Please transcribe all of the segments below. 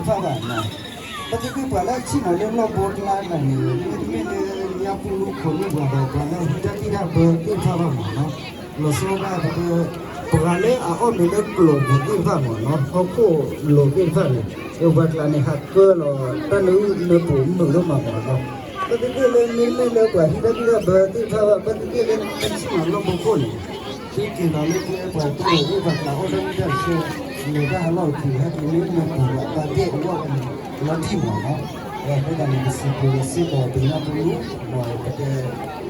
တဖၣ်ဘၣ်နီၤ, ပသ့ၣ်က့ၤပှၤလၢအဆ့ၣ်နီၤလၢလီၢ်ဘီကျါန့ၣ် မ့တမ့ၢ်လၢညါပူၤလူၤခိၣ်န့ၢ်ပှၤဒီး ပှၤလၢဟံးတၢ်ဘံၣ်တၢ်ဘၢသ့ၣ်တဖၣ်ဘၣ်မးနီၤ, လီၤဆီဒၣ်တၢ် ပှၤလၢအအီၣ်မ့ၤလၢကျိာ်ပူၤသ့ၣ်တဖၣ်မးနီၤ, ဟီၣ်ခိၣ်လိၤသ့ၣ်တဖၣ်န့ၣ် ပှၤကျါန့ၣ် ဟးကၢလီၤတၢ်နၢအုၣ်နၢပူၤမုာ်ဒိၣ်မးမးနီၤ, ပသ့ၣ်က့ၤလၢမ့တမ့ၢ်လၢပှၤဟံးတၢ်ဘံၣ်တၢ်ဘၢသ့ၣ်တဖၣ်ဘၣ်, ပသ့ၣ်က့ၤလၢပဆ့ၣ်နီၤလီၢ်ဘီခိၣ်န့ၣ် သ့က့ၤလီၤလၢကျဲပှၤတိၢ်လီၤသ့ၣ်ပှၤကျါအီၣ်တၢ်မုၢ်တၢ်ဆၢ, လဲၤတၢ်ဟးလီၢ်ခံ ဟဲက့ၤလၢမ့ၢ်ပှၤဘၣ်ဘၣ်ဒဲးအဂီၢ်န့ၣ် လီၤတံၢ်မးနီၤ, ဖဲဒၣ်န့ၣ် ပစံးဘျုးစ့ၢ်ကီးပညၣ်ပူၤ ဒီးပတဲ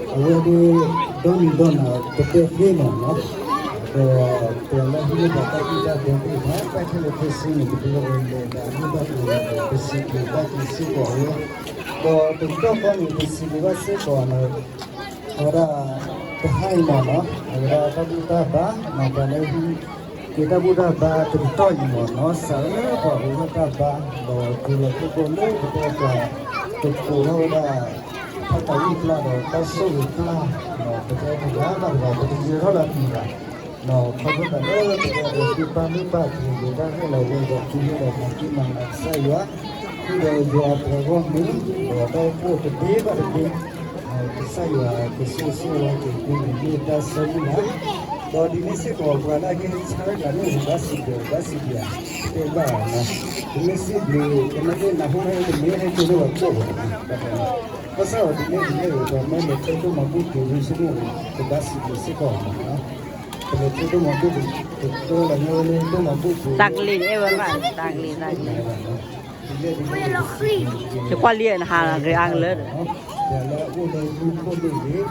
အဝဲဒၣ် ဒီနံၤဒီနၤ ပတဲသ့မးနီၤ, ဒီးပှၤလၢဟံးန့ၢ်ဘၣ်တၢ်ဘံၣ်တၢ်ဘၢသ့ၣ်တဖၣ် တၢ်ခဲလၢာ်ခဲဆ့န့ၣ် ပကလဲၤဒီးအမ့ၢ်ဘၣ်က့ၤ ပစံးဘျုးဘၣ်က့ၤစ့ၢ်ကီးအဝဲ, ဒီးတကတီၢ်ဃီန့ၣ် ပစံးဘျုးဘၣ်စ့ၢ်ကီးန့ၣ် အဝဲဒၣ် တဟါအံၤမးနီၤ, အဝဲဒၣ်တၢ်ဘူၣ်တၢ်ဘါ မၤပှၤလၢဟံးက့ၤတၢ်ဘူၣ်တၢ်ဘါတကတီၢ်အံၤမးနီၤ, စးလၢပှၤဂုၤထီၣ်တၢ်ဘါ ဒီးတုၤလီၤဖုၣ်ကိာ်လၢပတဲပှၤ ကကိးထီၣ်ဝဲဒၣ် ဖးတၢ်အုၣ်ပျၢ်ဒီးတၢ်ဆိၣ်ဂ့ၤပျၢ်, ပတဲတဂၤဘၣ်တဂၤ ပတယၢၤထီၣ်လၢအပူၤဘၣ်, ခီဖျိသးလၢပတဲပှၤသုပၢ်မုၢ်ပၢ်က့ၤ ယတၢ်ဟဲလီၤဝဲဒီး သုဟဲလီၤမၤက့ၤမၤလၤကစၢ်ယွၤ ဃုာ်ဒီးယွၤအပှၤဂီၢ်မုၢ် ဒီးတၢ်အိၣ်ဖှိၣ်တဘ့ၣ်ဘၣ်တဘ့ၣ်, ကစၢ်ယွၤကဆိၣ်ဂ့ၤဆိၣ်ဝါက့ၤသုန့ၣ်မ့ၢ်တၢ်ဆၢမုၢ်လၢ်, ဒီးဒ်န့ၣ်စ့ၢ်ကီးပှၤလၢအဟဲဆါတၢ်န့ၣ် ဘၣ်စံးပတြၢၤ ဘၣ်စံးပတြၢၤ တဲဘၣ်နီၤ, ပမ့ၢ်စံးဘျုး ကနၣ်သ့ၣ်နၢ်ဟူဟဲတမ့ၢ်ဟဲက့ၤလၢပှၤကၠိၣ်ဘၣ်, ဘၣ်ဆၣ်ဒီးဒ်န့ၣ်ဒ်လဲၣ် ပှၤမ့ၢ်လဲၤထၢဒိၣ်မၤဘူၣ်တုၤလံဆ့ၣ်နီၤ ကဘၣ်စံးဘျုးစ့ၢ်ကီးမးနီၤ, ပလဲၤထၢဒိၣ်မၤဘူၣ်တုၤ ကတၢၢ်လီၤညါဝဲလၢဒိၣ်မၤဘူၣ်တုၤ တၢ်ကလံၤန့ၣ်အဲၣ်ဝဲဘၣ် တၢ်ကလံၤ တၢ်ကလံၤ, ယကွၢ်လံနဟးဂ့ၤအါကလၢာ်ဒီး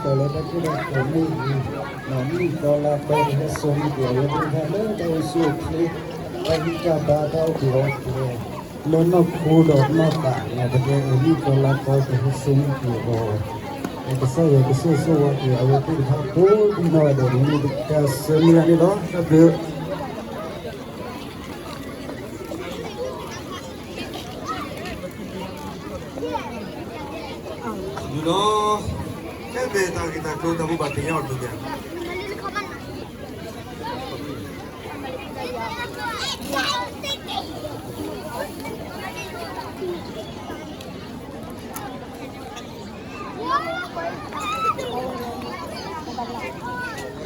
ပှၤလၢအအိၣ်လၢမူခိၣ်မ့ၢ်ဂ့ၤ ပှၤလၢတၢ်ကိၢ်တၢ်ဂီၤမ့ၢ်ဂ့ၤ, နံၣ်သီလါသီကဟဲစိာ်န့ၢ်က့ၤအဝဲသ့ၣ်တဖၣ်လၢတၢ်အိၣ်ဆူၣ်အိၣ်ချ့, တၢ်ဂံၢ်တၢ်ဘါတၢ်အိၣ်က့ၤအီၤက့ၤ, လၢနီၢ်ခိဒီးနီၢ်သး ပတဲအနံၣ်သီလါသီကဟဲစိာ်န့ၢ်က့ၤအီၤ, ကစၢ်ယွၤကဆိၣ်ဂ့ၤဆိၣ်ဝါက့ၤအဝဲသ့ၣ်တဖၣ်ကိးဒံနီၢ်ဂၤဒဲးန့ၣ် တၢ်ဆၢမုၢ်လၢ်န့ၣ်လီၤ တၢ်ဘျုး ဒ်လီၤ, ကဲမ့ၢ်တၢ်ဂ့ၢ်တၢ်ကျိၤတၢ်ဘိးဘၣ်သ့ၣ်ညါအီၤဒ်န့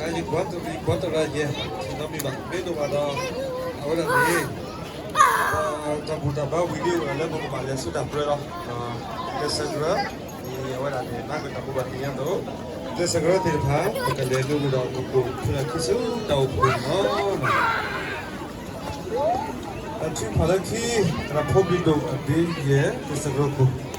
ၣ် ယကွၢ်တရံးယဲ ထံနီတမံၤဘၣ် မ့ၢ်ဒိၣ်ဘၣ်ဒီး အဝဲဒၣ်န့ၣ် တၢ်ဘူၣ်တၢ်ဘါဝံၤလံဝဲလၢပကဘၣ်လဲၤဆူတၢ်ပြၢလီၤ. ကဲစၢးကြၢး အဝဲဒၣ်န့ၣ် ဘၣ်ကတၢ်ဘူၣ်ဘၣ်သ့ၣ်ညါသိး ကဲစၢးကြၢးသ့ၣ်တဖၣ် ပကလဲၤဒိၣ်ဝဲဒီးကပိာ်ဖုလၢခံဆူတၢ်အိၣ်ဖှိၣ်န့ၣ်လီၤ. အထုဖးလၢခံ ရၤဖိဘံၣ်ဒိၣ်အဒ့ယဲၢ် ကဲစၢးကြၢးခိၣ်